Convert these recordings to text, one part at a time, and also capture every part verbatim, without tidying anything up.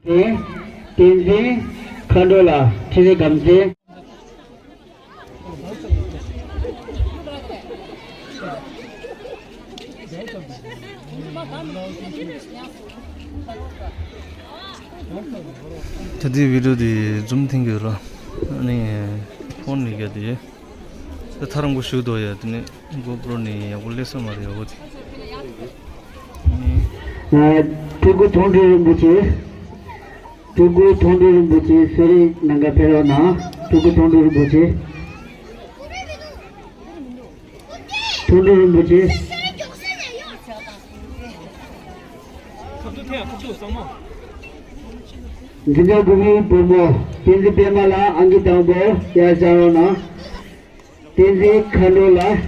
བསྟན་འཛིན་མཁའ་འགྲོ་ལགས། ཁྲི་རལ་སྒམ་རྩེ། ད་ལྟའི་བི་ཌིའོ་འདི་ཛུམ་འཐེན་གྱི་ཡོད་ར། ཨ་ནི་ཕོན་ནི་ག་དེ། ད་ཐག་རིང་པོ་ཞིག་འདུག་ཡ། དེ་ནས་གོ་པྲོ་ནི་ཡག་པོ་སླེབས་ས་མ་རེད་ཡ། འོ་དེ། ཨ། སྤྲུལ་སྐུ་མཐོང་གྲོལ་རིན་པོ་ཆེ། སྤྲུལ་སྐུ་མཐོང་གྲོལ་རིན་པོ་ཆེ་གསོལ་རས་གནང་ག་ཕེབས་རོགས་གནང་། སྤྲུལ་སྐུ་མཐོང་གྲོལ་རིན་པོ་ཆེ། མཐོང་གྲོལ་རིན་པོ་ཆེ། འཛིན་གྲྭ་དགུ་པའི་བུ་མོ་བསྟན་འཛིན་པད་མ་ལགས་ཨང་ཀི་དང་པོ་ཡར་བཞེངས་རོགས་གནང་། བསྟན་འཛིན་མཁའ་འགྲོ་ལགས།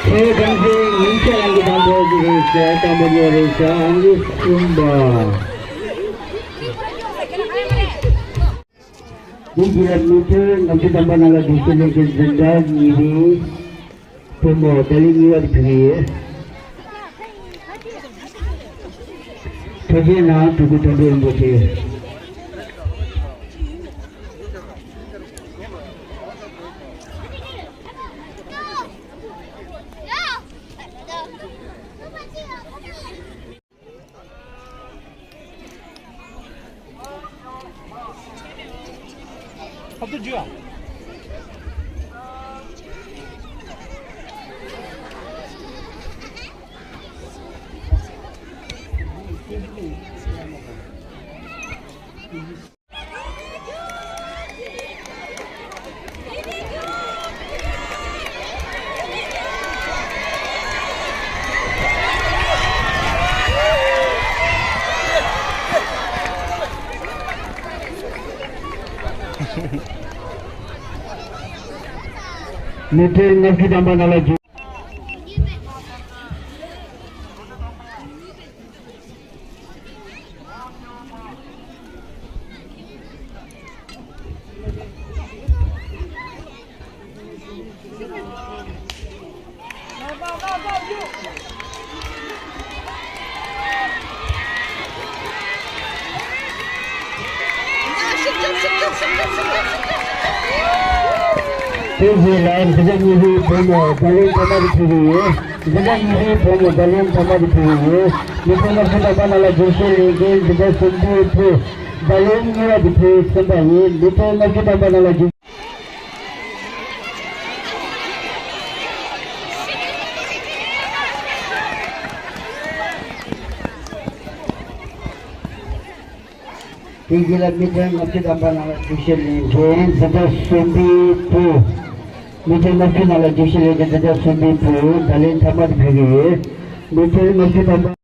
ཁྱེད་རང་ཚོའི་ཉིན་ཤས་རང་གི་དང་པོ་ཞིག་རེད་ཤག་དང་པོ་ཉིད་རེད་ཤག་ཨང་ཀི་གསུམ་པ། འདི་རྗེས་ལ་མི་ཐོན་ལྔ་བཅུ་ཐམ་པ་ནང་ལ་སྡེ་ཚན་ལས་འགན་འཛིན་གྲྭ་གཉིས་པའི་བུ་མོ་ཏཱ་ལི་གཉིས་པ་དེ་ཕེབས་ཀྱི་ཡོད། ཐུགས་རྗེ་གནང་། སྤྲུལ་སྐུ་མཐོང་གྲོལ་རིན་པོ་ཆེ། མི་ཐོན་ལྔ་བཅུ་ཐམ་པ་ནང་ལ་འཛུལ། དེ་རྗེས་ལ་འཛིན་གྲྭ་གཉིས་པའི་བུ་མོ་རྒྱལ་བློན་ཐོག་མ་དེ་ཕེབས་ཀྱི་ཡོད། འཛིན་གྲྭ་གཉིས་པའི་བུ་མོ་རྒྱལ་བློན་ཐོག་མ་དེ་ཕེབས་ཀྱི་ཡོད། མི་ཐོན་ལྔ་བཅུ་ཐམ་པ་ནང་ལ་རྒྱུགས་ཤར་ལེན་མཁན་འཛིན་གྲྭ་གསུམ་པའི་བུ་རྒྱལ་བློན་གཉིས་པ་དེ་ཕེབས་ཟིན་པ་ཡིན། མི་ཐོན་ལྔ་བཅུ་ཐམ་པ་ནང་ལ་རྒྱུགས། དེ་རྗེས་ལ་མི་ཐོན་ལྔ་བཅུ་ཐམ་པ་ནང་ལ་རྒྱུགས་ཤར་ལེན་མཁན་འཛིན་གྲྭ་གསུམ་པའི་བུ། མི་ཐོན་ལྔ་བཅུ་ནང་ལ་རྒྱུགས་ཤར་ལེན་མཁན་འཛིན་གྲྭ་གསུམ་པའི་བུ་རྒྱལ་བློན་ཐོག་མ་དེ་ཕེབས་ཀྱི་ཡོད། མི་ཐོན་ལྔ་བཅུ་ཐམ་པ།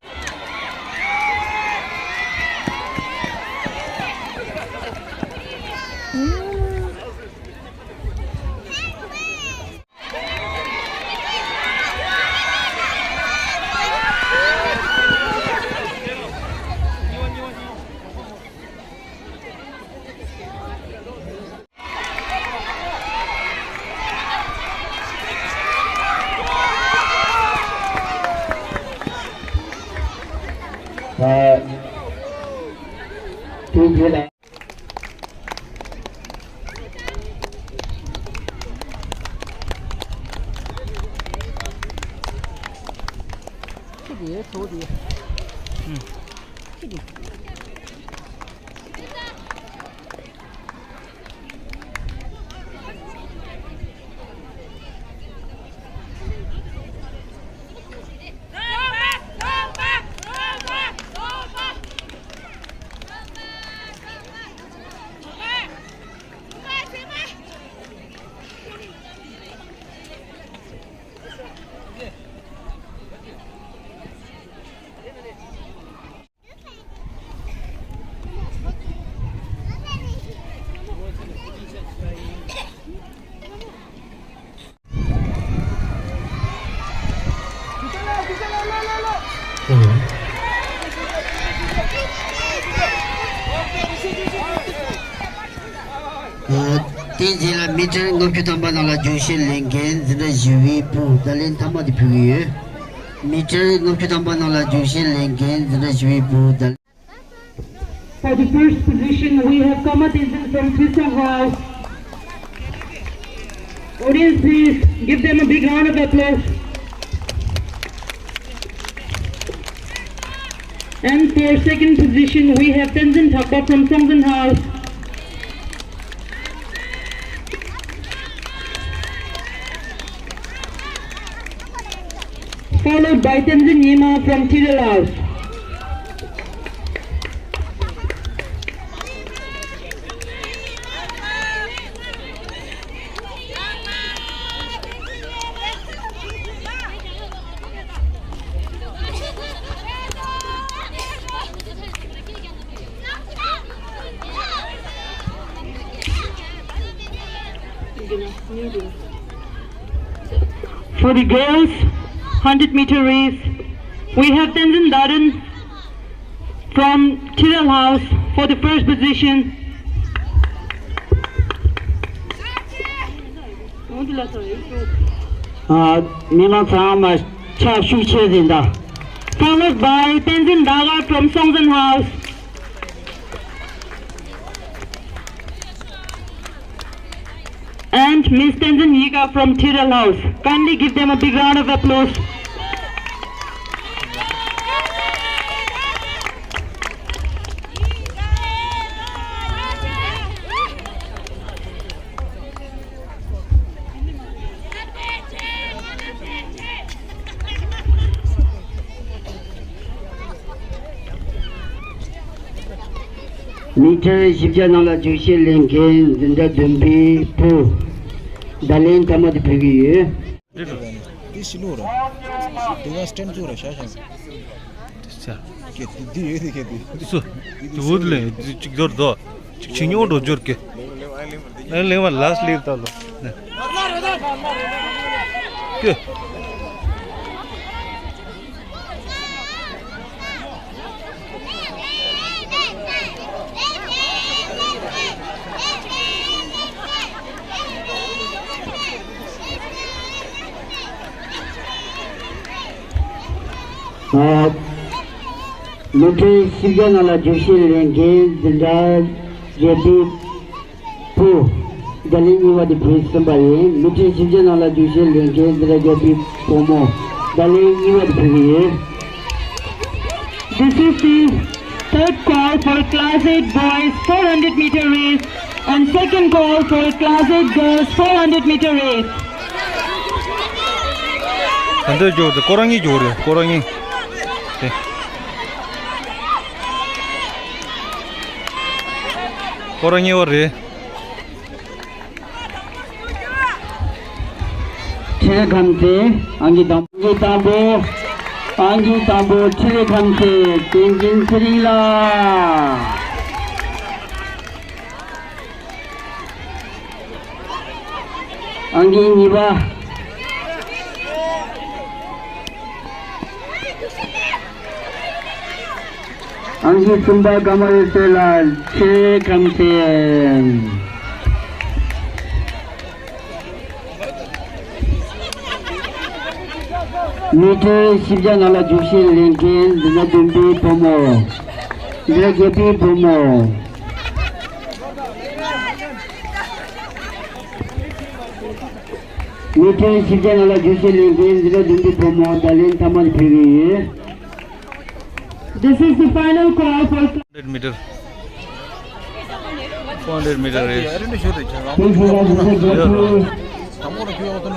ཨ། དེ་རྗེས་ལ། ཁྱི་དེ་གྲོགས་དེ། ཁྱི་དེ། ཨ། དེའི་རྗེས་ལ་མི་ཊར་ལྔ་བཅུ་ཐམ་པ་ནང་ལ་རྒྱུགས་ཤར་ལེན་མཁན་འཛིན་གྲྭ་བཞི་པའི་བུ་བརྡ་ལན་མཐའ་མ་དེ་ཕུལ་གྱི་ཡོད། མི་ཊར་ལྔ་བཅུ་ཐམ་པ་ནང་ལ་རྒྱུགས་ཤར་ལེན་མཁན་འཛིན་གྲྭ་བཞི་པའི་བུ་བརྡ། For the first position, we have Kama Tenzin from Trisong House. Audience, please give them a big round of applause. And for second position, we have Tenzin Thakpa from Songzin House. Followed by Tenzin Nyima from Tidal House. For the girls, hundred meter race, we have Tenzin Daran from Tidal House for the first position. ཨ། མི་མང་ཚང་མ་ཕྱག་ཤུགས་ཆེ་ཟིན་ད། Followed by Tenzin Daga from Songzin House. And Miss Tenzin Yika from Tidal House. Kindly give them a big round of applause. མི་ཊར་བཞི་བརྒྱ་ནང་ལ་རྒྱུགས་ཤར་ལེན་མཁན་འཛིན་གྲྭ་བདུན་པའི་བུ་བརྡ་ལན་མཐའ་མ་དེ་ཕུལ་གྱི་ཡོད། དེ་ཕྱི་ལོགས་ར། དེ་ག་སྟེང་ཚུགས་ར་ཤ་ཤ། ཀྱེ་དེ་དེ་ཡོད་དེ་ཀྱེ་དེ། སུ། དེ་འུ་ལས་ཅིག་འབྱོར་དོ། ཅིག་ཆིང་ཉོ་འགྲོ་འབྱོར་ཀྱེ། ཨེ་ལེ་བ་ལ་སི་ལེབ་ད་ལོ། ཀྱེ། ཨ། མི་ཊར་བཞི་བརྒྱ་ནང་ལ་རྒྱུགས་ཤར་ལེན་མཁན་འཛིན་གྲྭ་བརྒྱད་པའི་བུ་བརྡ་ལན་གཉིས་པ་དེ་ཕུལ་ཟིན་པ་ཡིན། མི་ཊར་བཞི་བརྒྱ་ནང་ལ་རྒྱུགས་ཤར་ལེན་མཁན་འཛིན་གྲྭ་བརྒྱད་པའི་བུ་མོ་བརྡ་ལན་གཉིས་པ་དེ་ཕུལ་གྱི་ཡོད། This is the third call for class eight boys four hundred meter race and second call for class eight girls four hundred meter race. ད་འདོད་འཇོག་དེ་ཁོ་རང་གཉིས་འཇོག་རེད། ཁོ་རང་གཉིས་དེ། ཁོ་རང་གཉིས་པ་རེད། ཁྲི་རལ་ཁམས་ཚེ། ཨང་ཀི་དང་པོ། ཨང་ཀི་དང་པོ། ཨང་ཀི་དང་པོ་ཁྲི་རལ་ཁམས་ཚེ་བསྟན་འཛིན་ཚེ་རིང་ལགས། ཨང་ཀི་གཉིས་པ། ཨང་ཀི་གསུམ་པ། ཀརྨ་འོད་ཟེར་ལགས། ཁྲི་རལ་ཁམས་ཚེ། མི་ཊར་བཞི་བརྒྱ་ནང་ལ་རྒྱུགས་ཤར་ལེན་མཁན་འཛིན་གྲྭ་བདུན་པའི་བུ་མོ། འཛིན་གྲྭ་བརྒྱད་པའི་བུ་མོ། མི་ཊར་བཞི་བརྒྱ་ནང་ལ་རྒྱུགས་ཤར་ལེན་མཁན་འཛིན་གྲྭ་བདུན་པའི་བུ་མོ་བརྡ་ལན་མཐའ་མ་དེ་ཕུལ་གྱི་ཡོད། This is the final call for hundred meter. Four hundred meter race. དེ་བཞིན་ལ་འཛིན་གྲྭ་བརྒྱད་པའི་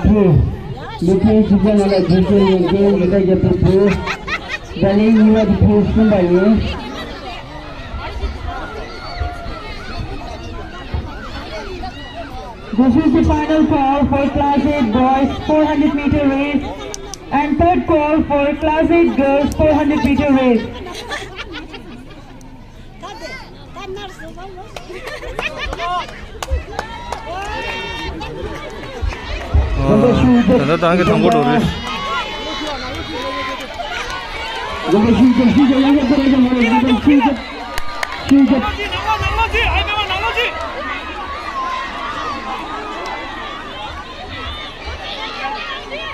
བུ། མི་ཊར་བཞི་བརྒྱ་ནང་ལ་རྒྱུགས་ཤར་ལེན་མཁན་འཛིན་གྲྭ་བརྒྱད་པའི་བུ། བརྡ་ལན་གཉིས་པ་དེ་ཕུལ་ཟིན་པ་ཡིན། This is the final call for class eight boys four hundred meter race and third call for class eight girls four hundred meter race. ད་ལྟ་ཏང་གི་དང་པོ་འགྲོ་རེད།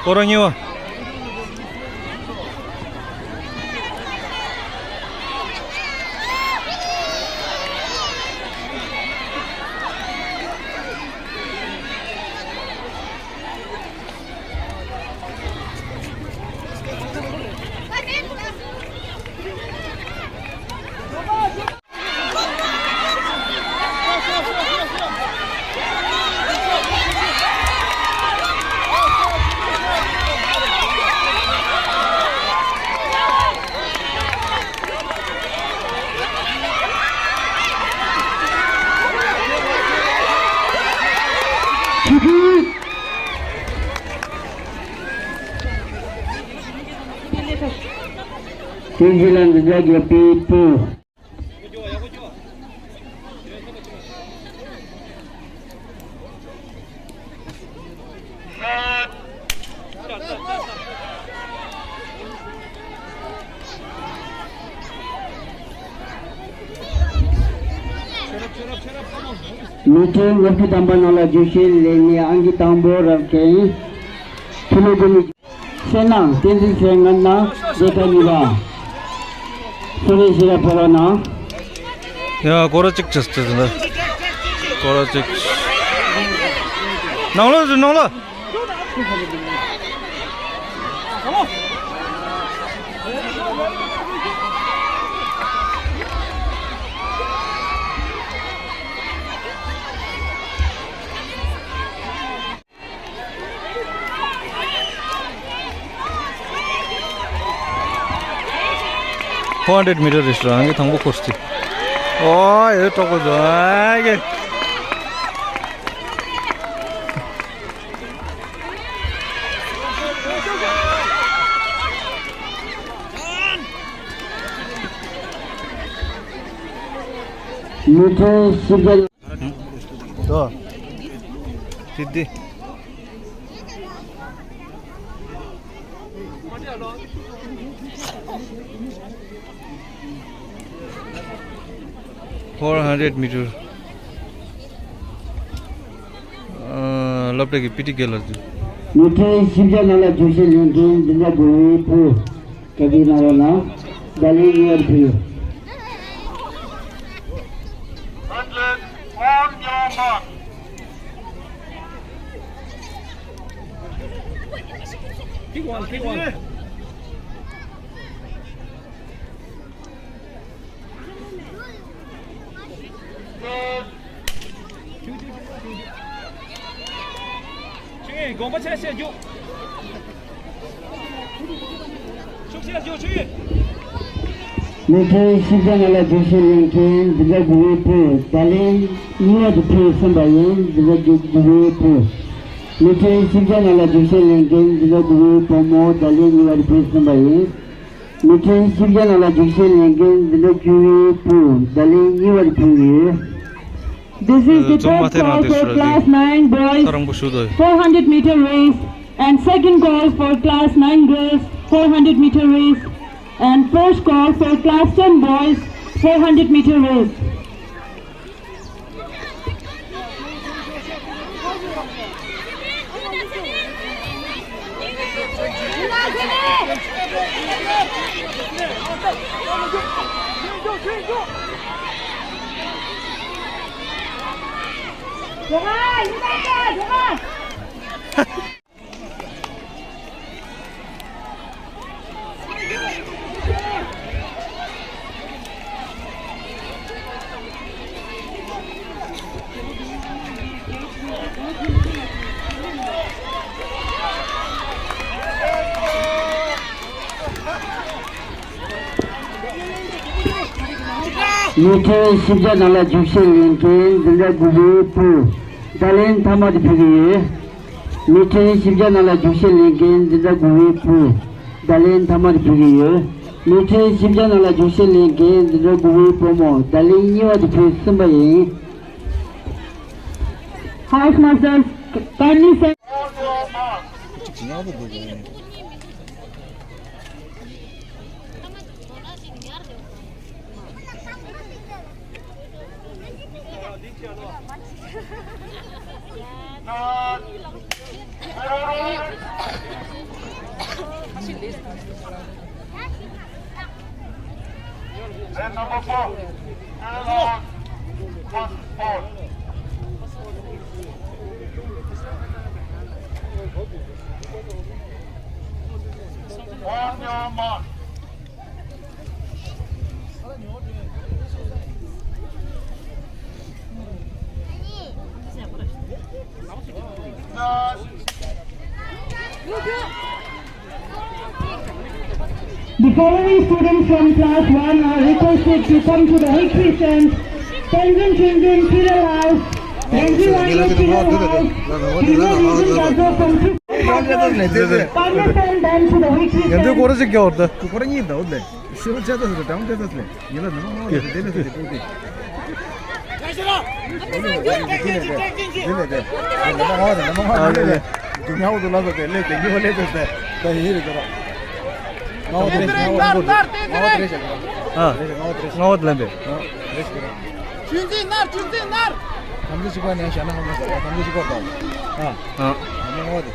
སྐོར་ར་གཉིས་པ། བསྟན་འཛིན་ལགས་འཛིན་གྲྭ་བརྒྱད་པའི་བུ། མི་ཁྲི་ལྔ་བཅུ་ཐམ་པ་ནང་ལ་རྒྱུགས་ཤིང་ལེན་མཁན་ཨང་ཀི་དང་པོ་རབ་བརྟན། ཁྱོད་ལོ་དགུ་མི། ཆེ་ན་བསྟན་འཛིན་ཚེ་སྔ་ན་སྡེ་ཁག་གཉིས་པ། སོ་རེ་ཞེ་དྲག་ཕེབས་རོགས་གནང་། ཡ། སྐོར་ར་གཅིག་བྱས་ཏེ་འདི་འདྲ། སྐོར་ར་གཅིག་ནང་ལོགས་སུ་ནང་ལོགས། Four hundred meter race རང་གི་དང་པོ་ཁོ་སྟེ། ཨོ་ཡེ་ཏོག་པོ་ཟོ་ཨ་གེ། མི་ཁྲི་བཞི་བརྒྱ། དོ། དེ་དེ། Four hundred meter. ཨ། སློབ་གྲྭ་གི་པི་ཊི་རྒན་ལགས་འདུག་མི་ཁྲི་བཞི་བརྒྱ་ནང་ལ་རྒྱུགས་ཤིང་ལེན་མཁན་འཛིན་གྲྭ་དགུ་པའི་བུ། བཀའ་དྲིན་གནང་རོགས་གནང་། བརྡ་ལན་ཉེ་བར་ཕུལ། Pick one, pick one. ཆུ་ཡིས་དགོངས་པ་ཆེ་ཆེ་རྒྱུགས། ཤུགས་ཆེ་རྒྱུགས་ཆུ་ཡིས། མི་ཁྲི་བཞི་བརྒྱ་ནང་ལ་རྒྱུགས་ཤིང་ལེན་མཁན་འཛིན་གྲྭ་དགུ་པའི་བུ། བརྡ་ལན་གཉིས་པ་དེ་ཕུལ་ཟིན་པ་ཡིན། འཛིན་གྲྭ་དགུ་པའི་བུ། མི་ཁྲི་བཞི་བརྒྱ་ནང་ལ་རྒྱུགས་ཤིང་ལེན་མཁན་འཛིན་གྲྭ་དགུ་པའི་བུ་མོ། བརྡ་ལན་གཉིས་པ་དེ་ཕུལ་ཟིན་པ་ཡིན། མི་ཁྲི་བཞི་བརྒྱ་ནང་ལ་རྒྱུགས་ཤིང་ལེན་མཁན་འཛིན་གྲྭ་བཅུ་པའི་བུ། བརྡ་ལན་གཉིས་པ་དེ་ཕུལ་ཡོད། This is the ཨ། རྩོམ་མ་third ཐེངས་རང་call དེ་for སུ་ར་class ཟིན། nine boys ད་རང་པོ་ཞུ་དོ། four hundred meter race and second call for class nine girls four hundred meter race and first call for class ten boys four hundred meter race. མི་ཁྲི་བཞི་བརྒྱ་ནང་ལ་རྒྱུགས་ཤིང་ལེན་མཁན་འཛིན་གྲྭ་དགུ་པའི་བུ། བརྡ་ལན་མཐའ་མ་དེ་ཕུལ་གྱི་ཡོད། མི་ཁྲི་བཞི་བརྒྱ་ནང་ལ་རྒྱུགས་ཤིང་ལེན་མཁན་འཛིན་གྲྭ་དགུ་པའི་བུ། བརྡ་ལན་མཐའ་མ་དེ་ཕུལ་གྱི་ཡོད། མི་ཁྲི་བཞི་བརྒྱ་ནང་ལ་རྒྱུགས་ཤིང་ལེན་མཁན་འཛིན་གྲྭ་དགུ་པའི་བུ་མོ། བརྡ་ལན་གཉིས་པ་དེ་ཕུལ་ཟིན་པ་ཡིན། House masters, kindly send. Number four. First ball. On your mark. The following students from class one are requested to come to the victory stand. Tenzin Tenzin Fidel House, Tenzin Wangyo Fidel House, Fidel Region Gazo from Pakistan, then to the victory stand. ཤེས་རབ་ཆེ་ཙམ་ཞིག་དྲང་ཆེ་ཙམ་ཞིག་ཉེ་ལ་ནི་མ་མང་ལ་དེ་ལས་ཟེར་ཏེ་ཏོག་ཏེ། ཡ་ཤེས་རབ། ལེ་ལེ་ལེ་ལེ་ལེ། ལེ་ལེ་ལེ། ལེ་ལེ་ལེ། ཉ་འོ་དུ་ལ་ཟེར་ཏེ་ལེ་དེ་ཉི་ཧོ་ལེ་དེ་ཟེར་ཏེ་ཡི་རེ་ཟེར་རོ། ང་འོ་དེ་རེ་ང་འོ་དེ་རེ་ང་འོ་དེ་རེ་ཞེས་ཨ། ང་འོ་དེ་ལེན་པས། རེ་ཞེས་རོ། ཆུ་འཛིན་ནར་ཆུ་འཛིན་ནར། དམ་ཚིག་ཞིག་པ་ནས་བྱ་ན་ཧ་མ་ཟེར་དམ་ཚིག་ཞིག་པ་དང་། ཨ། ཨ། ང་འོ་དེ།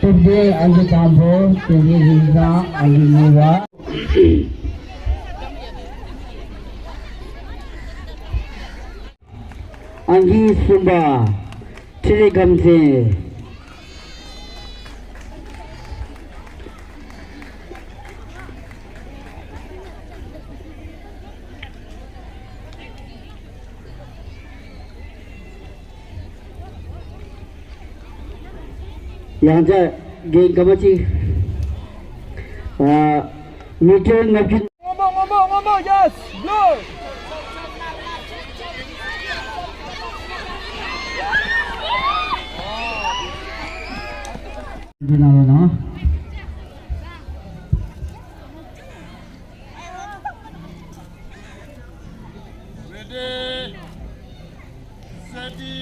སྟོབས་ལྡན་ཨ་ལི་དང་པོ། དེ་ནས་རིག་བཟང་ཨ་ལི་གཉིས་པ། ཨང་ཀི་གསུམ་པ། ཁྲི་ལི་ཁམས་ཚན། ཡང་བསྐྱར་རྒན་སྐར་མ་གཅིག་ཨ། མི་ཊར་ལྔ་བཅུ། སྔོན་པོ་སྔོན་པོ་སྔོན་པོ། Yes, blue. འདི་ནང་ལོགས་ན། Ready, steady.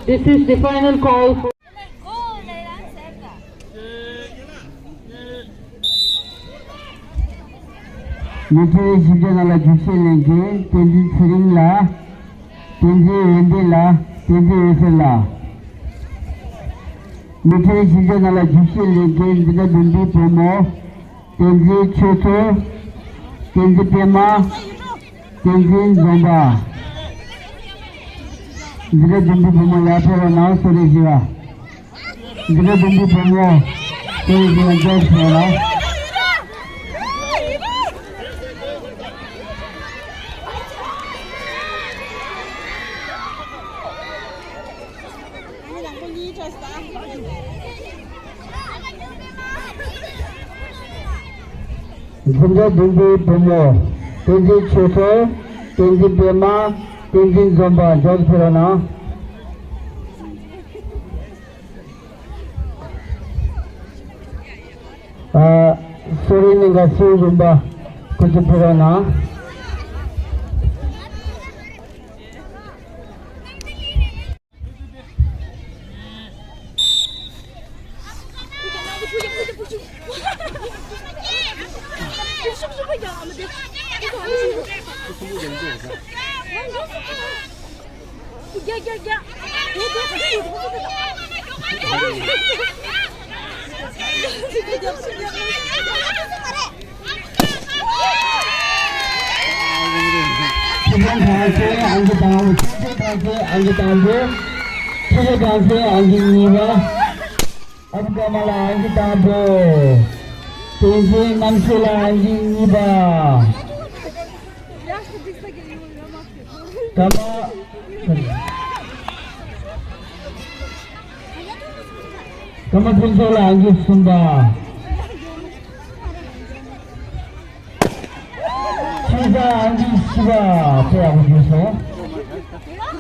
This is the final call for མི་ཁྲི་བཞི་བརྒྱ་ནང་ལ་རྒྱུགས་ཤེས་ལེན་མཁན་བསྟན་འཛིན་ཚེ་རིང་ལགས། བསྟན་འཛིན་འོད་ལྡན་ལགས། བསྟན་འཛིན་འོད་ཟེར་ལགས། མི་ཁྲི་བཞི་བརྒྱ་ནང་ལ་རྒྱུགས་ཤེས་ལེན་མཁན་འཛིན་གྲྭ་བདུན་པའི་བུ་མོ། བསྟན་འཛིན་ཆོས་ཚོ། བསྟན་འཛིན་པད་མ། བསྟན་འཛིན་འཛོམས་པ། འཛིན་གྲྭ་བདུན་པའི་བུ་མོ་ཡར་ཕེབས་རོགས་གནང་། གསོལ་རས་ཞུ་བ། འཛིན་གྲྭ་བདུན་པའི་བུ་མོ་བསྟན་འཛིན་འཛོམས་པ་ལགས། འཛིན་གྲྭ་བདུན་པའི་བུ་མོ། བསྟན་འཛིན་ཆོས་འཕེལ། བསྟན་འཛིན་པད་མ། བསྟན་འཛིན་འཛོམས་པ། མགྱོགས་སུ་ཕེབས་རོགས་གནང་། ཨ། གསོ་རིག་གླིང་ག་སུ་རིམ་པ་སྐུ་མདུན་ཕེབས་རོགས་གནང་། ཁྱེད་རང་གང་ཚེ་ཨང་ཀི་དང་པོ། ཁྱེད་ཚེ་གང་ཚེ་ཨང་ཀི་དང་པོ། ཁྱེད་ཚེ་གང་ཚེ་ཨང་ཀི་གཉིས་པ། ཨབ་ཀ་མ་ལ་ཨང་ཀི་དང་པོ། བསྟན་འཛིན་རྣམ་རྒྱལ་ལ་ཨང་ཀི་གཉིས་པ། ཀརྨ། ཀརྨ་ཕུན་ཚོགས་ལ་ཨང་ཀི་གསུམ་པ། ཆོས་བཟང་ཨང་ཀི་བཞི་པ། དཔེ་ཡག་པོ་བརྗོད་སོང་ཨ།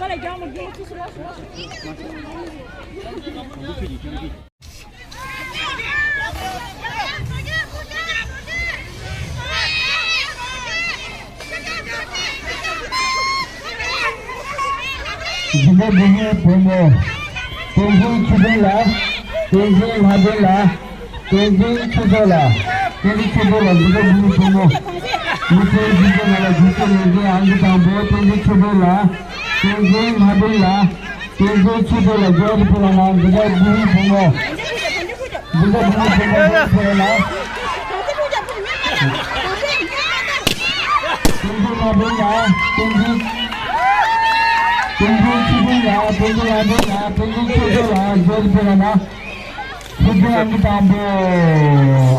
འཛིན་གྲྭ་བདུན་པའི་བུ་མོ། བསྟན་འཛིན་ཆོས་སྒྲོན་ལགས། བསྟན་འཛིན་ལྷ་སྒྲོན་ལགས། བསྟན་འཛིན་ཆོས་ཚོགས་ལགས། བསྟན་འཛིན་ཆོས་སྒྲོན་ལགས། འཛིན་གྲྭ་བདུན་པའི་བུ་མོ། མི་ཚེའི་གཞི་རྩའི་ནང་ལ་རྒྱུགས་སྤྲོད་ལེན་མཁན་ཨང་ཀི་དང་པོ། བསྟན་འཛིན་ཆོས་སྒྲོན་ལགས། བསྟན་འཛིན་ལྷ་སྒྲོན་ལགས། བསྟན་འཛིན་ཆོས་སྒྲོན་ལགས། མགྱོགས་སུ་ཕེབས་རོགས་གནང་། འཛིན་གྲྭ་བདུན་པའི་བུ་མོ། འཛིན་གྲྭ་བདུན་པའི་བུ་མོ། མགྱོགས་སུ་ཕེབས་རོགས་གནང་། བསྟན་འཛིན་ལྷ་སྒྲོན་ལགས། བསྟན་འཛིན། བསྟན་འཛིན་ཆོས་སྒྲོན་ལགས། བསྟན་འཛིན་ལྷ་སྒྲོན་ལགས། བསྟན་འཛིན་ཆོས་སྒྲོན་ལགས། མགྱོགས་སུ་ཕེབས་རོགས་གནང་། ཆོས་སྒྲོན་ཨང་ཀི་དང་པོ།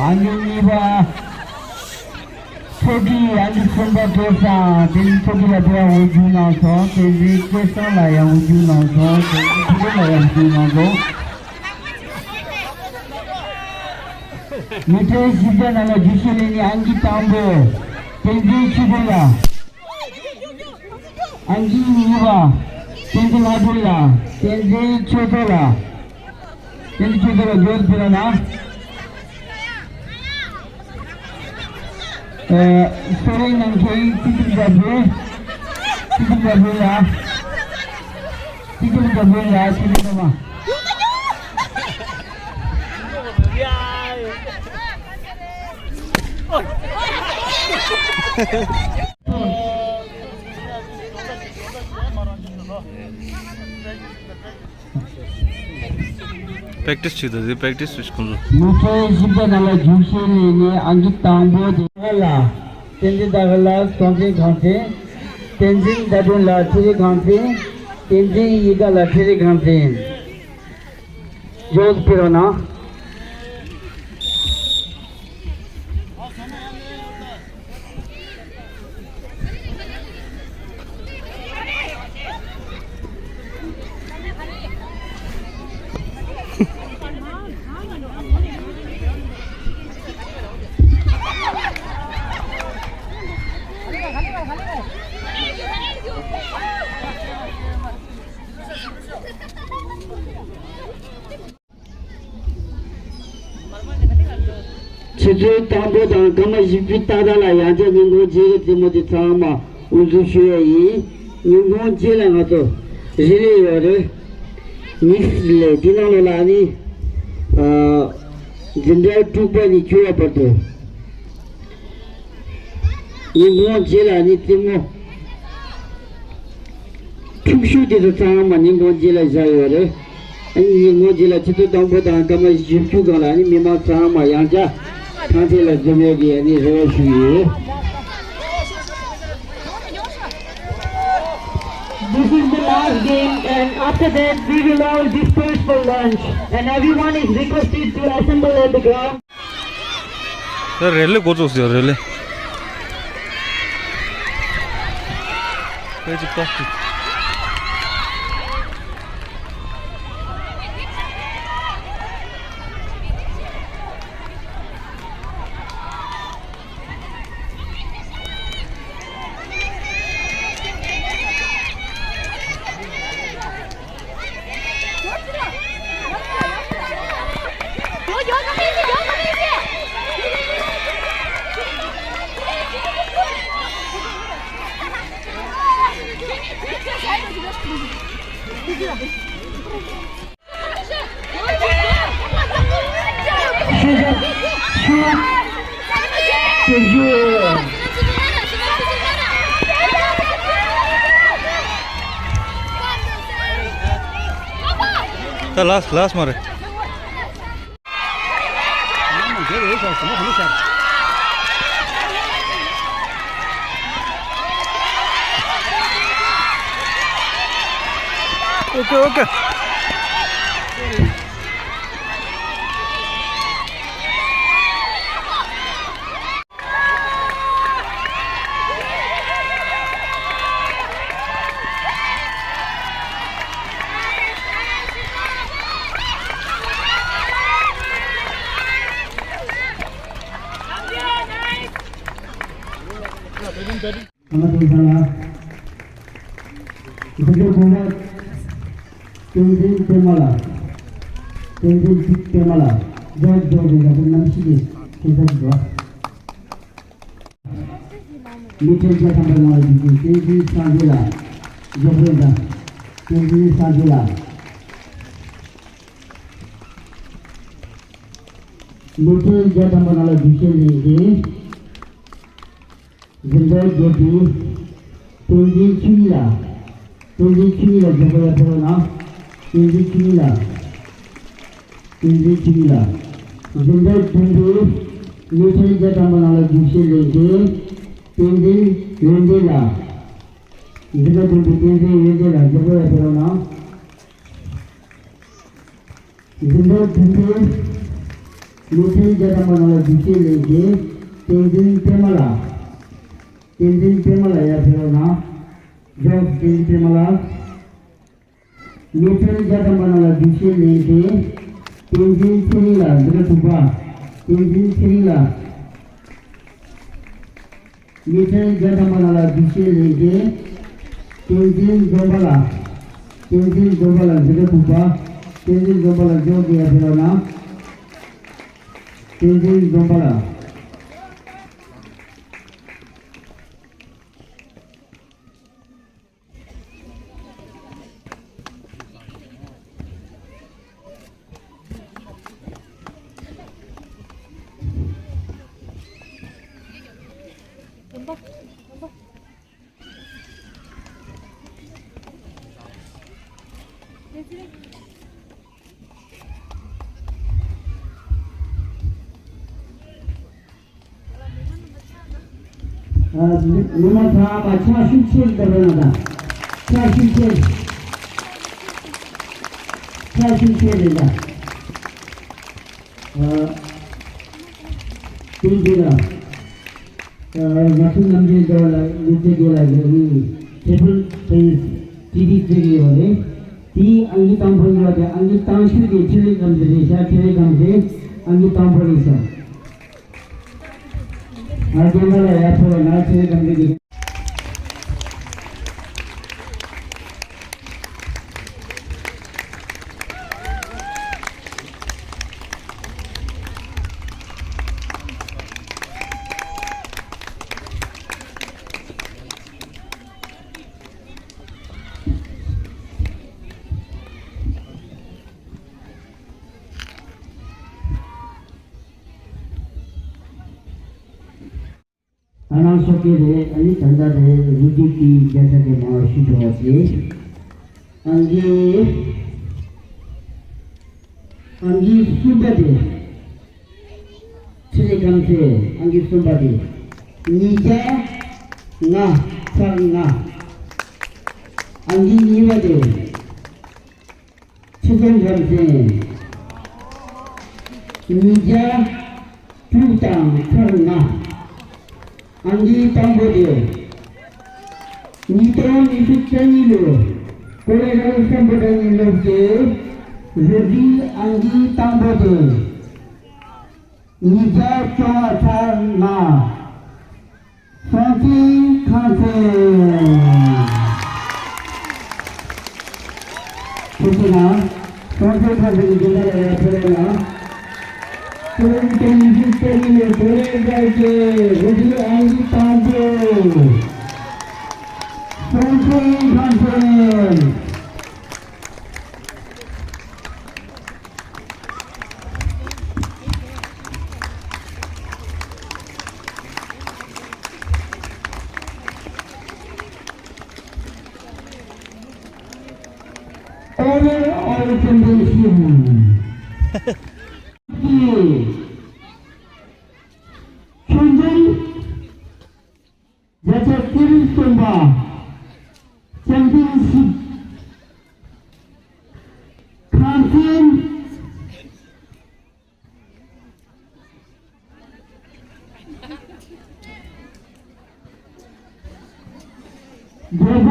ཨང་ཀི་གཉིས་པ། ཚོགས་སྒྲིག་ཨང་ཀི་གསུམ་པ་སྐལ་བཟང་། བསྟན་འཛིན་ཚོགས་སྒྲིག་ལ་དེ་བ་འོས་བསྡུ་གནང་སོང་། བསྟན་འཛིན་སྐལ་བཟང་ལ་ཡང་འོས་བསྡུ་གནང་སོང་། བསྟན་འཛིན་ཆོས་སྒྲོན་ལ་ཡང་འོས་བསྡུ་གནང་སོང་། མི་ཚེའི་གཞི་རྩའི་ནང་ལ་རྒྱུགས་སྤྲོད་ལེན་མཁན་ཨང་ཀི་དང་པོ། བསྟན་འཛིན་ཆོས་སྒྲོན་ལགས། ཨང་ཀི་གཉིས་པ། བསྟན་འཛིན་ལྷ་སྒྲོན་ལགས། བསྟན་འཛིན་ཆོས་ཚོགས་ལགས། བསྟན་འཛིན་ཆོས་ཚོགས་ལགས། མགྱོགས་སུ་ཕེབས་རོགས་གནང་། ཨ། གསོ་རིག་གནང་མཁན་སྲིད་སྐྱོང་བརྒྱ་དཔོན། སྲིད་སྐྱོང་བརྒྱ་དཔོན་ལགས། སྲིད་སྐྱོང་བརྒྱ་དཔོན་ལགས། ཁྱེད་རང་ཚང་མ། པེག་ཊི་སི་བྱེད་དུ་ཟེར། པེག་ཊི་སི་བྱེད་ཁོང་ཚོ། མི་ཚེའི་གཞི་རྩའི་ནང་ལ་རྒྱུགས་སྤྲོད་ལེན་མཁན་ཨང་ཀི་དང་པོ་དེ་ལ། བསྟན་འཛིན་ཟླ་དཀར་ལགས། སྲོང་བཙན་སྒང་བཙན། བསྟན་འཛིན་ཟླ་སྒྲོན་ལགས། ཁྲི་རི་སྒང་བཙན། བསྟན་འཛིན་གཡུལ་དཀར་ལགས། ཁྲི་རི་སྒང་བཙན། མགྱོགས་སུ་ཕེབས་རོགས་གནང་། ཆུ་ཚོད་དང་པོ་དང་སྐར་མ་བཞི་བཅུ་ཏག་ཏག་ལ་ཡང་བསྐྱར་ཉིན་གུང་རྗེས་ཀྱི་རྩེད་མོ་དེ་ཚང་མ་དབུ་འཛུགས་ཞུ་ཡས་ཡིན། ཉིན་གུང་རྗེས་ལ་ང་ཚོ་རི་ལི་ཡོད་རེད། ཉིས་ལས་དེ་ནང་ལོགས་ལ་ནི། ཨ། འཛིན་གྲྭ་དྲུག་པ་ནས་བཅུ་པ་བར་དུ། ཉིན་གུང་རྗེས་ལ་ནི་རྩེད་མོ། ཁྲུག་ཤུ་དེ་ཚོ་ཚང་མ་ཉིན་གུང་རྗེས་ལ་བཞག་ཡོད་རེད། ཨ་ནི་ཉིན་གུང་རྗེས་ལ་ཆུ་ཚོད་དང་པོ་དང་སྐར་མ་བཞི་བཅུ་སྒང་ལ་ཨ་ནི་མི་མང་ཚང་མ་ཡང་བསྐྱར་ཐང་ཆེན་ལ་འཛོམས་ཡོད་ཀྱི་ཨ་ནི་རེ་བ་ཞུ་ཡོད། This is the last game, and after that, we will all disperse for lunch, and everyone is requested to assemble at the ground. ད་རེ་ལེ་འགོ་ཚུགས་ཟེར། རེ་ལེ། ཕལ་ཆེར་ཏོག་ཙམ། ད་ལཱསི་ཊི་ལཱསི་ཊི་མ་རེད། ཨོ་ཀེ། ཨོ་ཀེ། ཨ་མ་དེ་ཚང་ལ། འདི་གའི་དགོངས་པ། བསྟན་འཛིན་པད་མ་ལགས། བསྟན་འཛིན་པད་མ་ལགས། མགྱོགས་མགྱོགས་ཀྱི་ཡག་པོ་གནམ་གཤིས་ཀྱི་ཁྱད་མཚར་གྱི་འགྲོ། མི་ཁྲི་བརྒྱ་ཐམ་པ་ནང་ལ་འདུག་པའི་བསྟན་འཛིན་སངས་རྒྱས་ལགས། མགྱོགས་པོ་དང་། བསྟན་འཛིན་སངས་རྒྱས་ལགས། མི་ཁྲི་བརྒྱ་ཐམ་པ་ནང་ལ་འདུག་ཤེས་ལེན་གྱི། འཛིན་གྲྭའི་དགེ་རྒན། བསྟན་འཛིན་ཆོས་ཉིད་ལགས། བསྟན་འཛིན་ཆོས་ཉིད་ལགས་མགྱོགས་པོ་ཡར་ཕེབས་རོགས་གནང་། བསྟན་འཛིན་ཆོས་ཉིད་ལགས། བསྟན་འཛིན་ཆོས་ཉིད་ལགས། འཛིན་གྲྭའི་བདུན་པའི་མི་ཁྲི་བརྒྱ་ཐམ་པ་ནང་ལ་འདུག་ཤེས་ལེན་མཁན། བསྟན་འཛིན་ཡོན་ཏན་ལགས། འཛིན་གྲྭ་བདུན་པའི་བསྟན་འཛིན་ཡོན་ཏན་ལགས་མགྱོགས་པོ་ཡར་ཕེབས་རོགས་གནང་། འཛིན་གྲྭའི་བདུན་པའི་མི་ཁྲི་བརྒྱ་ཐམ་པ་ནང་ལ་འདུག་ཤེས་ལེན་མཁན། བསྟན་འཛིན་པད་མ་ལགས། བསྟན་འཛིན་པད་མ་ལགས་ཡར་ཕེབས་རོགས་གནང་། མགྱོགས། བསྟན་འཛིན་པད་མ་ལགས། མི་ཁྲི་བརྒྱ་ཐམ་པ་ནང་ལ་འདུག་ཤེས་ལེན་མཁན། བསྟན་འཛིན་ཚེ་རིང་ལགས། འཛིན་གྲྭ་དྲུག་པ། བསྟན་འཛིན་ཚེ་རིང་ལགས། མི་ཁྲི་བརྒྱ་ཐམ་པ་ནང་ལ་འདུག་ཤེས་ལེན་མཁན། བསྟན་འཛིན་འཛོམས་པ་ལགས། བསྟན་འཛིན་འཛོམས་པ་ལགས། འཛིན་གྲྭ་དྲུག་པ། བསྟན་འཛིན་འཛོམས་པ་ལགས་མགྱོགས་ཀྱིས་ཡར་ཕེབས་རོགས་གནང་། བསྟན་འཛིན་འཛོམས་པ་ལགས། ཨ། མི་མང་ཚང་མ་ཕྱག་ཤུགས་ཆེ་རུ་བཏབ་རོགས་གནང་དང་། ཕྱག་ཤུགས་ཆེ། ཕྱག་ཤུགས་ཆེ་རེད་ལ། ཨ། དེ་འདི་ལ། ཨ། ང་ཚོ་ནམ་རྒྱུན་འདྲ་བ་ལ་ལུས་རྩལ་དེ་ལ་ཡོད་ནི་ཊེ་བལ་ཊེ་ནི་སི་ཏི་ཏི་རྩེ་གི་ཡོད་རེད། དེའི་ཨང་ཀི་དང་པོ་ཡོད་དེ་ཨང་ཀི་དང་ཤོས་དེ་ཁྲི་ལི་སྒམ་ཚེ་རེད་ཤག་ཁྲི་ལི་སྒམ་ཚེ་ཨང་ཀི་དང་པོ་རེད་ཤག་ང་རྒན་པ་ལ་ཡར་ཕེབས་ན་ཁྲི་ལི་སྒམ་ཚེ་གི། ཨ་ནང་སོག་གི་རེད། ཨ་ནི་ད་ལྟ་རེད། རུ་སྡེ་གི་བརྒྱ་ཆ་གི་མང་བ་ཞུ་ཐུབ་པ་བྱེད། ཨང་ཀི། ཨང་ཀི་གསུམ་པ་དེ། ཁྲི་ལི་སྒམ་ཚེ་ཨང་ཀི་གསུམ་པ་དེ། ཉིས་བརྒྱ་ལྔ་ཚེག་ལྔ། ཨང་ཀི་གཉིས་པ་དེ། ཁྲི་སྒམ་ཚེ། ཉིས་བརྒྱ་དྲུག་དང་ཚེག་ལྔ། ཨང་ཀི་དང་པོ་དེ། ཉིས་སྟོང་ཉི་ཤུ་རྩ་གཉིས་ལོའི་ཀོ་ལེ་རལ་སམ་བྷོ་ཊ་གཉིས་སློབ་གྲྭའི་རུ་སྡེའི་ཨང་ཀི་དང་པོ་དེ། ཉིས་བརྒྱ་བཅོ་ལྔ་ཚེག་ལྔ། སྲོང་བཙན་ཁང་ཚན། ཐུགས་རྗེ་གནང་། སྲོང་བཙན་ཁང་ཚན་གྱི་རྒན་ལགས་ལ་ཡར་ཕེབས་རོགས་གནང་། ཀོ་ལེ་རལ་ཏེ་ཉི་ཤུ་རྩ་གཉིས་ནས་ཀོ་ལེ་རལ་ཏེ་རུ་སྡེའི་ཨང་ཀི་དང་པོ། སྲོང་བཙན་ཁང་ཚན།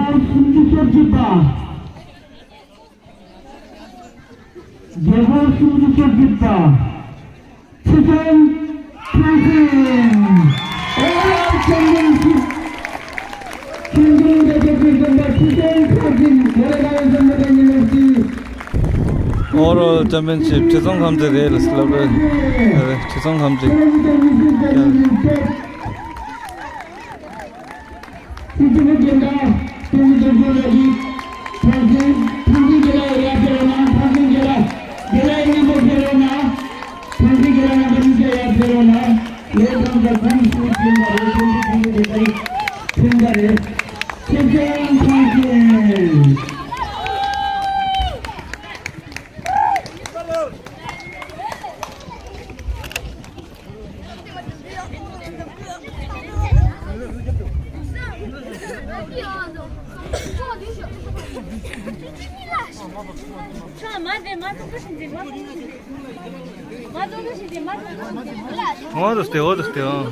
སུམ་ཅུ་སོ་གཅིག་པ། རྒྱལ་པོ་སུམ་ཅུ་སོ་གཅིག་པ། ཁྲི་སྲོང་ཐང་ཆེན། Overall championship, champion of the December, ཁྲི་སྲོང་ཐང་ཆེན། Overall championship ཁྲི་སྲོང་ཁམས་ཚེ་རེད་ལ་སློབ་གྲྭ་རེད། ཁྲི་སྲོང་ཁམས་ཚེ། སྲིད་སྤྱི་ནི་རྒན་བདག་ཏུང་ཏུང་ལགས་ཀྱིས་ཐང་ཆེན་ཐང་ཆེན་རྒན་ལགས་ཡར་ཕེབས་རོགས་གནང་། ཐང་ཆེན་རྒན་ལགས་རྒན་ལགས་མཉམ་པོ་ཕེབས་རོགས་གནང་། ཐང་ཆེན་རྒན་ལགས་རྣམ་པ་གཉིས་ཀ་ཡར་ཕེབས་རོགས་གནང་། ལས་དང་ས་ཁོངས་སུ་ཕྱིན་པ་རེད། ཐོན་རྒྱུ་ཐོན་རྒྱུ་དེ་ལྟར་ཐོན་པ་རེད། ཁྱེད་ཚོ་ཡང་ཐང་ཆེན། ཨོ་རུ་སྟེ། ཨོ་རུ་སྟེ། ཨང་།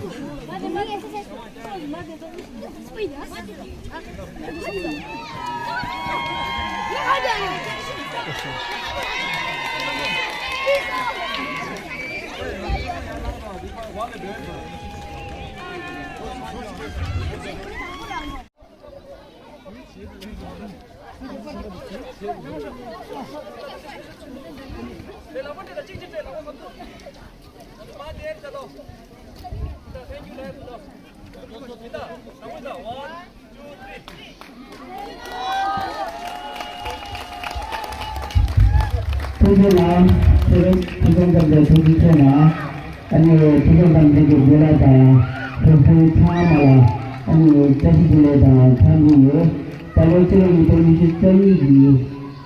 ཐུགས་རྗེ་གནང་། ཆེད་དུ་ཐུགས་སེམས་བསམ་པའི་ཐུགས་རྗེ་ཆེ་གནང་། ཨ་ནི་ཐུགས་སེམས་བསམ་པའི་དགེ་ལགས་དང་སློབ་ཕྲུག་ཚང་མ་ལ་ཨ་ནི་བཀྲ་ཤིས་བདེ་ལེགས་དང་འཚམས་འདྲི་ཡོད། ད་ལོ་སྤྱི་ལོ་ཉིས་སྟོང་ཉི་ཤུ་རྩ་གཉིས་ཀྱི་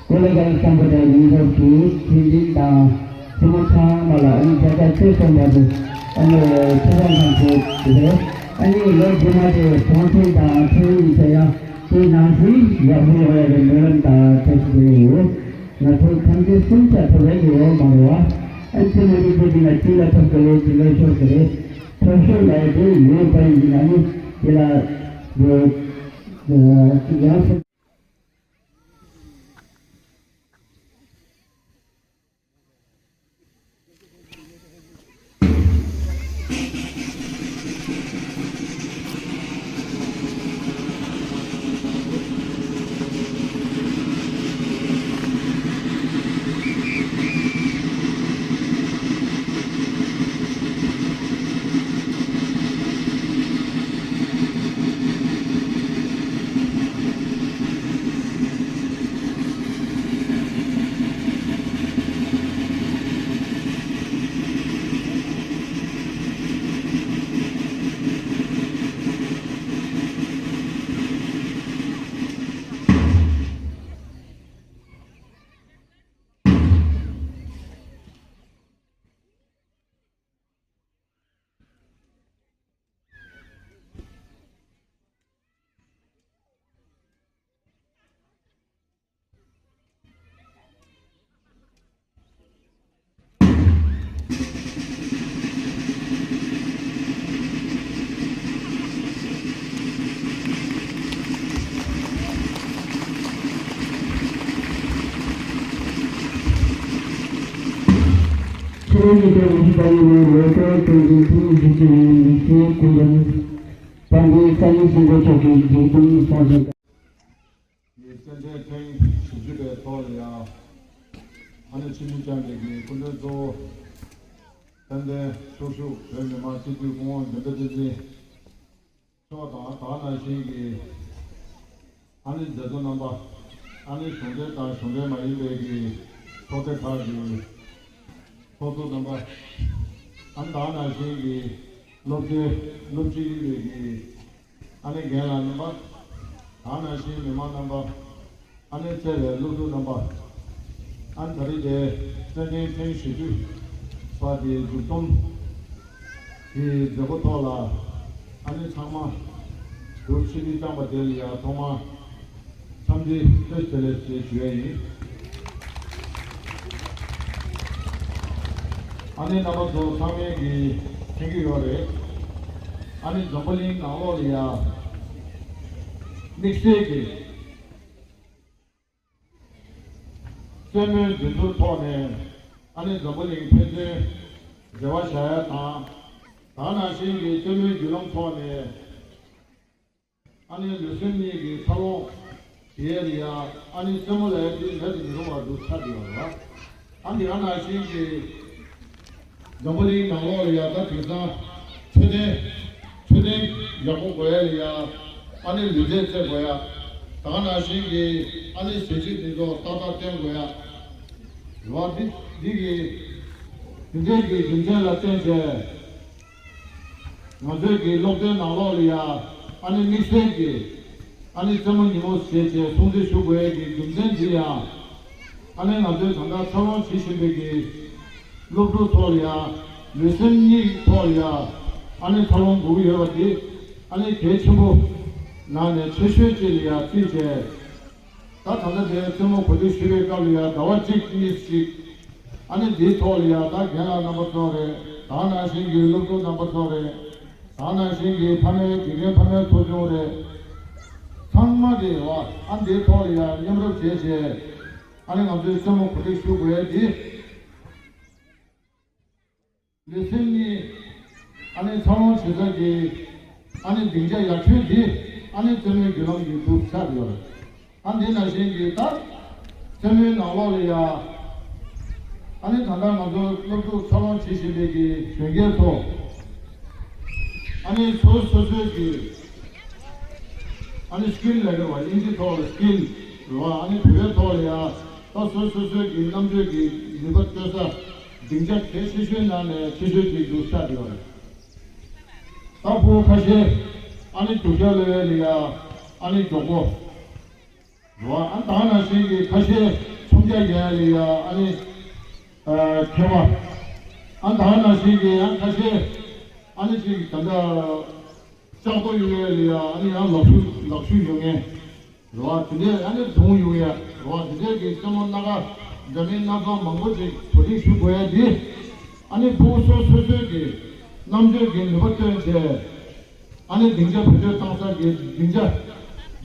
གོ་ལ་གང་བསམ་པ་དང་ཡིན་སློབ་ཀྱི་ཆེད་འཛིན་དང་སྲིང་མོ་ཚང་མ་ལ་ཨ་ནི་བརྒྱ་ཆ་བརྒྱ་སོན་པ་དེ་ཨ་ནི་ཐུགས་སེམས་བསམ་པའི་དེ་རེད། ཨ་ནི་ལོ་རྗེས་མ་དེ་གྲོང་ཁྱེར་དང་ཁྲེང་ཡིན་ཚེ་ཡང་དེ་ནང་བཞིན་ཡག་པོ་ཡོང་ཡག་གི་སྨོན་ལམ་དང་བཀྲ་ཤིས་བདེ་ལེགས་ཡོད། ང་ཚོ་ཐམས་ཅད་སེམས་ཆ་ཐོབ་རེ་གི་ཡོད་མ་རེད་བ། ཨ་ནི་ཚེ་མ་ཡིན་ཚེ་འདི་ང་གཅིག་ལ་ཐོབ་དགོས་རེད། གཅིག་ལ་ཤོར་དགོས་རེད། ཐོབ་ཤོར་ལ་ཡི་དེ་ཡོད་པ་ཡིན་ན་ནི་དེ་ལ་ཡང་ཁྱེད་རང་གི་ལྟ་བའི་གཞི་བདག་ཡིན་ནའི་ལོ་ལྟར་སྟོན་འཛིན་ཐུན་མོང་གཞི་རྩའི་ཡིན་མི་ཚེའི་སྐུ་མགྲོན་དཔལ་ལྡན་བཀའ་བརྒྱུད་སྲིད་འགོ་མཆོག་གི་མཛད་འཕྲིན་གསུང་བཤད། ཀྱི་རྩེད་འགྲན་ཐེངས་བཞི་བཅུ་པའི་ཐོག་ལ་ཡང་ཨ་ནེ་ཆོས་འཛིན་རྒྱ་མཚོ་གི་སྐུ་མགྲོན་གཙོ་བོ་དཔལ་ལྡན་ཚོགས་ཞུགས་བོད་མི་མང་སྤྱི་འཐུས་སྐུ་ངོ་འཇམ་དཔལ་བསྟན་འཛིན་མཆོག་དང་། ད་ག་ནང་བཞིན་གྱི་ཨ་ནེ་མཛད་གཙོ་རྣམ་པ། ཨ་ནེ་གཞུང་འབྲེལ་དང་གཞུང་འབྲེལ་མ་ཡིན་པའི་གི་ཚོགས་སྡེ་ཁག་གི་ཚོགས་གཙོ་རྣམ་པ། ཨ་ནེ་ད་ག་ནང་བཞིན་གྱི་སློབ་གྲྭའི་སློབ་སྤྱི་ཡིན་པའི་གི་ཨ་ནེ་རྒན་ལགས་རྣམ་པ། ད་ག་ནང་བཞིན་མི་མང་རྣམ་པ། ཨ་ནེ་བརྩེ་བའི་སློབ་ཕྲུག་རྣམ་པ། ཨ་ནེ་ད་རེས་དེ་རྩེད་འགྲན་ཐེངས་བཞི་བཅུ་པ་དེའི་མཇུག་བསྡོམས་ཀྱི་མཛད་སྒོ་ཐོག་ལ་ཨ་ནེ་ཚང་མ་འདུ་ཕྱི་ནས་བཏང་པ་དེ་ལ་ཡང་ཐོག་མར་འཚམས་འདྲི་བཀྲ་ཤིས་བདེ་ལེགས་ཞེས་ཞུ་ཡ་ཡིན། ཨ་ནེ་རྣམ་པ་ཚོ་ཚང་མས་ཀྱིས་མཁྱེན་གྱི་ཡོད་རེད། ཨ་ནེ་འཛམ་བུ་གླིང་ནང་ལོགས་ལ་ཡ་དམིགས་བསལ་གྱི་ རྩེད་མོའི་འགྲན་བསྡུར་ཐོག་ནས་ཨ་ནི་འཛམ་བུ་གླིང་ཕན་ཚུན་འབྲེལ་བ་བཞག་ཡ་དང་། ད་ག་ནང་བཞིན་གྱི་རྩེད་མོའི་བརྒྱུད་ལམ་ཐོག་ནས་ཨ་ནི་ལུས་སེམས་གཉིས་ཀྱི་འཚར་ལོངས་བྱེད་ཡས་ལ་ཡ་ཨ་ནི་རྩེད་མོ་ལབ་ཡ་དེ་མེད་དུ་མི་རུང་བ་འདུག་ཆགས་བསྡད་ཡོད་རེད་བ། ཨ་འདི་ག་ནང་བཞིན་གྱི་འཛམ་བུ་གླིང་ནང་ལོགས་ལ་ཡ་ད་དེང་སང་འཕྲོད་བསྟེན་འཕྲོད་བསྟེན་ཡག་པོ་དགོས་ཡ་ལ་ཡ་ཨ་ནི་ལུས་རྩལ་རྩེད་དགོས་ཡ། ད་ག་ནང་བཞིན་གྱི་ཨ་ནི་ཟས་བཅུད་དེ་ཚོ་ཏག་ཏག་བསྟེན་དགོས་ཡ། རེད་བ། འདི་འདི་གི་དེ་འདྲའི་གི་རྒྱུ་མཚན་ལ་བརྟེན་བྱས། ང་ཚོའི་གི་སློབ་གྲྭའི་ནང་ལོགས་ལ་ཡ་ཨ་ནི་དམིགས་བསལ་གྱི་ཨ་ནི་རྩེད་མོ་ཉིན་མོ་ཟེར་བྱས་སྲུང་བརྩི་ཞུ་དགོས་ཡས་ཀྱི་རྒྱུ་མཚན་དེ་ཡང་ཨ་ནི་ང་ཚོའི་ད་ལྟ་འཚར་ལོངས་བྱེད་བཞིན་པའི་གི་སློབ་ཕྲུག་ཚོ་ལ་ཡ་ལུས་སེམས་གཉིས་ཐོག་ལ་ཡ་ཨ་ནི་འཚར་ལོངས་དགོས་ཀྱི་ཡོད་པ་དེ་ཨ་ནི་གལ་ཆེན་པོ་ནང་ནས་ཆེ་ཤོས་ཅིག་ལ་ཡ་བརྩིས་བྱས། ད་ད་ལྟ་དེ་རྩེད་མོ་གོ་སྒྲིག་ཞུ་བའི་སྐབས་ལ་ཡ་ཟླ་བ་གཅིག་གཉིས་ཤིག་ཨ་ནི་དེའི་ཐོག་ལ་ཡ་ད་རྒན་ལགས་རྣམ་པ་ཚོ་རེད། ད་ག་ནང་བཞིན་གྱི་སློབ་ཕྲུག་རྣམ་པ་ཚོ་རེད། ད་ག་ནང་བཞིན་གྱི་ཕ་མའི་དགེ་རྒན་ཕ་མའི་ཚོགས་ཆུང་རེད། ཚང་མ་གིས་བ་ཨ་འདིའི་ཐོག་ལ་ཡ་མཉམ་རུབ་བྱས་བྱས་ཨ་ནི་ང་ཚོའི་རྩེད་མོ་གོ་སྒྲིག་ཞུ་དགོས་ཡ་འདི། ལུས་སེམས་གཉིས་ཨ་ནི་འཚར་ལོངས་བྱེད་ས་ཀྱི་ཨ་ནི་སྡིངས་ཆ་ཡག་ཤོས་འདི་ཨ་ནི་རྩེད་མོའི་བརྒྱུད་ལམ་གྱི་འདུག་ཆགས་ཡོད་རེད། ཨ་འདི་ནང་བཞིན་གྱི་ད་རྩེད་མོའི་ནང་ལོགས་ལ་ཡ་ཨ་ནི་ད་ལྟ་ང་ཚོ་སློབ་ཕྲུག་འཚར་ལོངས་བྱེད་བཞིན་པའི་གི་གཞོན་སྐྱེས་ཚོ་ཨ་ནི་སོ་སོ་སོའི་གི་ཨ་ནི་སི་ཀིལ་ལབ་ཀྱི་རེད་བ། དབྱིན་ཇིའི་ཐོག་ལ་སི་ཀིལ་རེད་བ། ཨ་ནི་བོད་པའི་ཐོག་ལ་ཡ་ད་སོ་སོ་སོའི་གི་རྣམ་དཔྱོད་ཀྱི་ནུས་པ་བཏོན་ས་སྡིངས་ཆ་གལ་ཆེ་ཤོས་ནང་ནས་ཆེ་ཤོས་ཅིག་འདུག་ཆགས་ཡོད་རེད། ད་ཕྲུ་གུ་ཁ་ཤས་ཨ་ནི་རྒྱུག་ཤར་གློད་ཡས་ལ་ཡ་ཨ་ནི་མགྱོགས་པོ་རེད་བ། ཨ་ད་ག་ནང་བཞིན་གྱི་ཁ་ཤས་མཆོང་རྒྱག་རྒྱག་ཡས་ལ་ཡ་ཨ་ནི་ཨ་མཁས་པ། ཨ་ད་ག་ནང་བཞིན་གྱི་ཡང་ཁ་ཤས་ཨ་ནི་ཅིག་ད་ལྟ་ལྕགས་རྡོ་གཡུག་ཡས་ལ་ཡ་ཨ་ནི་ཡང་ལག་ཤུ་ལག་ཤུ་གཡུག་མཁན་རེད་བ། དེ་འདྲས་ཨ་ནི་མདུང་གཡུག་ཡ་རེད་བ། དེ་འདྲས་ཀྱི་རྩེད་མོ་སྣ་ཁ་འདྲ་མིན་སྣ་ཚོགས་མང་པོ་ཅིག་གོ་སྒྲིག་ཞུ་དགོས་ཡ་འདི་ཨ་ནི་ཕྲུ་གུ་སོ་སོ་སོའི་གི་རྣམ་དཔྱོད་ཀྱི་ནུས་པ་བཏོན་བྱས་ཨ་ནི་སྡིངས་ཆ་བེད་སྤྱོད་བཏང་ས་གི་སྡིངས་ཆ་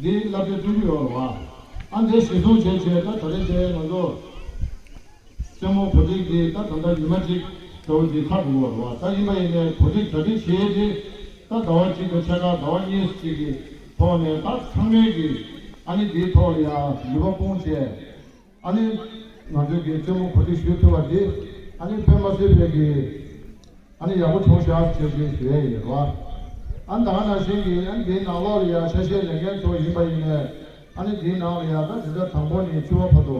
འདི་བསླབ་བྱ་བསྐྲུན་གྱི་ཡོད་རེད་བ། ཨ་འདི་གཞིར་བཟུང་བྱས་བྱས་ད་ད་རེས་དེ་ང་ཚོ་རྩེད་མོ་གོ་སྒྲིག་འདི་ད་ད་ལྟ་ཉི་མ་གཅིག་འདྲ་བོ་ཅིག་ཁག་འགྲོ་བ་རེད་བ། ད་ཡིན་པ་ཡིན་ནའི་གོ་སྒྲིག་གྲ་སྒྲིག་བྱེད་ཡས་དེ་ད་ཟླ་བ་གཅིག་དང་ཕྱེད་ཀ་ཟླ་བ་གཉིས་ཅིག་གི་ཐོག་ནས་ད་ཚང་མས་ཀྱི་ཨ་ནི་འདིའི་ཐོག་ལ་ཡང་ནུས་པ་སྤུངས་བྱས་ཨ་ནི་ང་ཚོའི་གི་རྩེད་མོ་གོ་སྒྲིག་ཞུ་ཐུབ་པ་འདི་ཨ་ནི་དཔེ་མ་སྲིད་པའི་གི་ཨ་ནི་ཡག་པོ་བྱུང་ཤག་ཅེས་ཅེས་ཞུ་ཡས་ཡིན་རེད་བ། ཨ་ད་ག་ནང་བཞིན་གྱི་ཨ་ནི་འདིའི་ནང་ལོགས་ལ་ཡང་ཆ་ཤས་ལེན་མཁན་ཚོ་ཡིན་པ་ཡིན་ནའི་ཨ་ནི་འདིའི་ནང་ལ་ཡང་ད་འཛིན་གྲྭ་དང་པོ་ནས་བཅུ་པ་བར་དུ་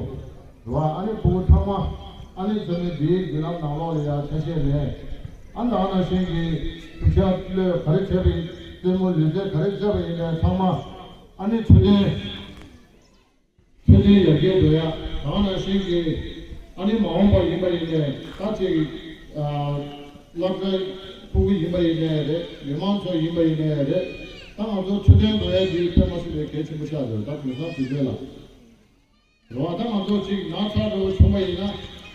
རེད་བ། ཨ་ནི་ཕྲུ་གུ་ཚང་མ་ཨ་ནི་འཛམ་གླིང་འདིའི་བརྒྱུད་ལམ་ནང་ལོགས་ལ་ཡང་ཆ་ཤས་ལེན། ཨ་ད་ག་ནང་བཞིན་གྱི་རྒྱུག་ཤར་གློད་ག་རེ་བྱས་པ་ཡིན། རྩེད་མོ་ལུས་རྩལ་ག་རེ་བྱས་པ་ཡིན་ནའི་ཚང་མ་ཨ་ནི་འཕྲོད་བསྟེན། འཕྲོད་བསྟེན་ཡར་རྒྱས་འགྲོ་ཡ། ད་ག་ནང་བཞིན་གྱི་ཨ་ནི་མ་འོངས་པ་ཡིན་པ་ཡིན་ནའི་ད་ཅིག་ཨ་སློབ་གྲྭའི་ཕྲུ་གུ་ཡིན་པ་ཡིན་ནའི་རེད། མི་མང་ཚོ་ཡིན་པ་ཡིན་ནའི་རེད། ད་ང་ཚོ་འཕྲོད་བསྟེན་འགྲོ་ཡ་འདི་དཔེ་མ་སྲིད་པའི་གལ་ཆེན་པོ་ཆགས་འདུག་ད་དེང་སང་དུས་ཚོད་ལ་རེད་བ། ད་ང་ཚོ་ཅིག་ན་ཚ་འདྲ་བོ་བྱུང་བ་ཡིན་ན་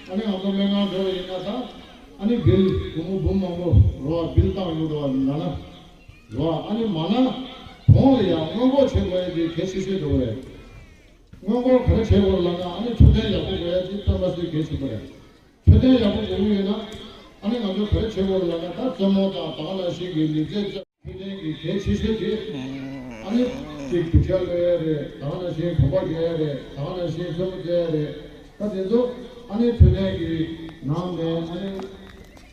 ཨ་ནི་ང་ཚོ་སྨན་ཁང་འགྲོ་བ་ཡིན་ན་ད་ཨ་ནི་བིལ་སྒོར་མོ་འབུམ་མང་པོ་རེད་བ། བིལ་བཏང་ཡོང་འགྲོ་བ་ན་ན་རེད་བ། ཨ་ནི་མ་ན་གོང་ལ་ཡང་སྔོན་འགོག་བྱེད་དགོས་ཡ་དེ་གལ་ཆེ་ཤོས་འགྲོ་གི་རེད། སྔོན་འགོག་ག་རེ་བྱེད་དགོས་རེད་ལབ་ན་ཨ་ནི་འཕྲོད་བསྟེན་ཡག་པོ་དགོས་ཡ་དེ་དཔེ་མ་སྲིད་གལ་ཆེན་པོ་རེད། འཕྲོད་བསྟེན་ཡག་པོ་དགོས་ཀྱི་ཡོད་ན་ཨ་ནི་ང་ཚོ་ག་རེ་བྱེད་དགོས་རེད་ལབ་ན་ད་རྩེད་མོ་དང་ད་ག་ནང་བཞིན་གྱི་ལུས་རྩལ་རྩེད་འཕྲོད་བསྟེན་གྱི་གལ་ཆེ་ཤོས་དེ་ཨ་ནི་ཅིག་རྒྱུག་ཤར་གློད་ཡ་རེད། ད་ག་ནང་བཞིན་གོམ་པ་རྒྱག་ཡ་རེད། ད་ག་ནང་བཞིན་རྩེད་མོ་རྩེ་ཡ་རེད། ད་དེ་ཚོ་ཨ་ནི་འཕྲོད་བསྟེན་གྱི་ནང་ནས་ཨ་ནི་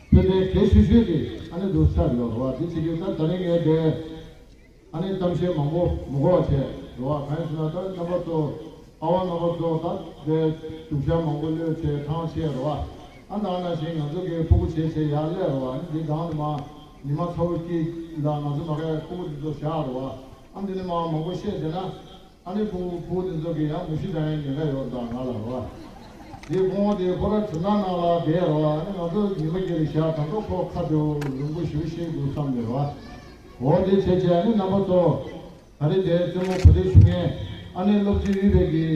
འཕྲོད་བསྟེན་གལ་ཆེ་ཤོས་དེ་ཨ་ནི་འདུག་ཆགས་ཡོད་རེད་བ། དེ་བྱེད་ཀྱི་ད་ད་རིང་ངས་དེ། ཨ་ནི་གཏམ་བཤད་མང་པོ་མི་དགོས་བྱས་རེད་བ། གང་ཡིན་ཟེར་ན་ད་རྣམ་པ་ཚོ་ཨ་བ་རྣམ་པ་ཚོ་ད་དེ་རྒྱུག་ཤར་མང་པོ་གློད་བྱས་ཐང་ཆད་རེད་བ། ཨ་ད་ག་ནང་བཞིན་ང་ཚོ་གི་ཕྲུ་གུ་བྱས་བྱས་ཡར་སླེབས་རེད་བ། ཨ་ནི་འདི་སྒང་དུ་མ་ཉི་མ་ཚ་བོ་སྐྱིད་ལ་ང་ཚོ་མ་གའི་ཕྲུ་གུ་འདི་ཚོ་བཞག་རེད་བ། ཨ་འདི་ནི་མ་མང་པོ་བཤད་བྱས་ན་ཨ་ནི་ཕྲུ་གུ་ཕྲུ་གུ་འདི་ཚོ་གི་ཡང་མུ་བཞི་འདྲ་ཡང་ཉེན་ཁ་ཡོད་ད་ང་ལ་རེད་བ། དེ་ཁོང་དེ་ཁོ་ར་དྲི་ན་ནང་ལ་བསྡད་རེད་བ། ཨ་ནི་ང་ཚོ་ཉི་མ་སྐྱེལ་ལ་བཞག་ད་ཚོ་ཁོ་ཁ་དེ་ལུང་པོ་ཞུ་ཤེས་དགོས་བསམ་ནས་རེད་བ། འོ་དེ་བྱས་བྱས་ཨ་ནི་རྣམ་པ་ཚོ། ད་རེས་དེ་རྩེད་མོ་གོ་སྒྲིག་ཞུ་མཁན་ཨ་ནི་སློབ་སྤྱི་དབུས་པའི་གི་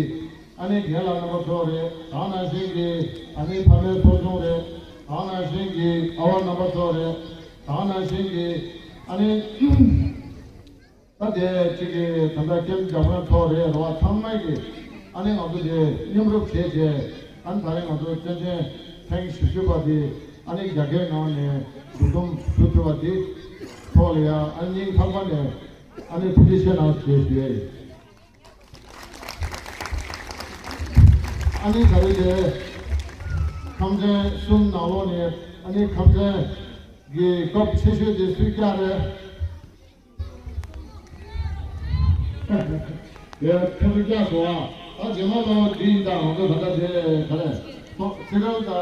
ཨ་ནི་རྒན་ལགས་རྣམ་པ་ཚོ་རེད། ད་ག་ནང་བཞིན་གྱི་ཨ་ནི་ཕ་མའི་ཚོགས་ཆུང་རེད། ད་ག་ནང་བཞིན་གྱི་ཨ་བ་རྣམ་པ་ཚོ་རེད། ད་ག་ནང་བཞིན་གྱི་ཨ་ནི་ད་དེ་གཅིག་གི་ད་ལྟ་ཀེམ་རྒྱག་མཁན་ཚོ་རེད་རེད་བ། ཚང་མ་གི་ཨ་ནི་ང་ཚོ་དེ་མཉམ་རུབ་བྱས་བྱས་ ཨ་ནི་ད་རེས་ང་ཚོ་བཙན་བྱོལ་ཐེངས་བཞི་བཅུ་པ་དེ་ཨ་ནི་རྒྱལ་ཁའི་ངང་ནས་འདུ་འཛོམས་ཞུ་ཐུབ་པ་དེ་ཐོག་ལ་ཡང་ཨ་ནི་སྙིང་ཐག་པ་ནས་ཨ་ནི་ཐུགས་རྗེ་ཆེ་གནང་ཞེས་ཞུ་ཡ་ཡིན། ཨ་ནི་ད་རེས་དེ་ཁམས་ཚན་གསུམ་ནང་ལོགས་ནས་ཨ་ནི་ཁམས་ཚན་གྱི་སྐབས་ཆེ་ཤོས་དེ་སུས་བཀྱག་རེད། དེ་ཁ་ཚུར་བཀྱག་སོང་ཨ། ད་རྗེས་མ་ལོ་འདི་ཡིན་ད་ང་ཚོ་ད་ལྟ་དེ་ག་རེ་སོ་ཚེ་རིང་དང་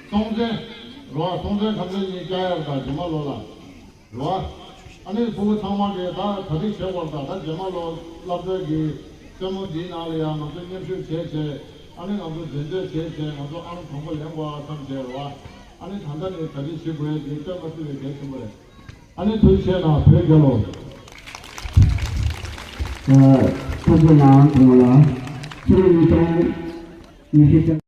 སྲོང་བཙན་རོ་སྲོང་བཙན་ཁམས་ཚན་གཉིས་བཀྱག་ཡག་ད་རྗེས་མ་ལོ་ལ་རོ། ཨ་ནི་ཕྲུ་གུ་ཚང་མ་གིས་ད་གྲ་སྒྲིག་བྱེད་དགོས་ད། ད་རྗེས་མ་ལོ་སློབ་གྲྭ་གི་རྩེད་མོ་འདིའི་ནང་ལ་ཡང་ང་ཚོ་མཉམ་ཞུགས་བྱས་བྱས་ཨ་ནི་ང་ཚོ་འགྲན་རྩོད་བྱས་བྱས་ང་ཚོ་ཨང་དང་པོ་ལེན་དགོས་བསམ་བྱས་རོ། ཨ་ནི་ད་ལྟ་ནས་གྲ་སྒྲིག་བྱེད་དགོས་ཡ་དེ་སྟོན་པ་སྲིད་པའི་གལ་ཆེན་པོ་རེད། ཨ་ནི་ཐུགས་རྗེ་ཆེ་གནང་བོད་རྒྱལ་ལོ། ཐུགས་རྗེ་གནང་དང་ལ། ཕྱི་ལོ་ཉིས་སྟོང་ཉི་ཤུ་རྩ།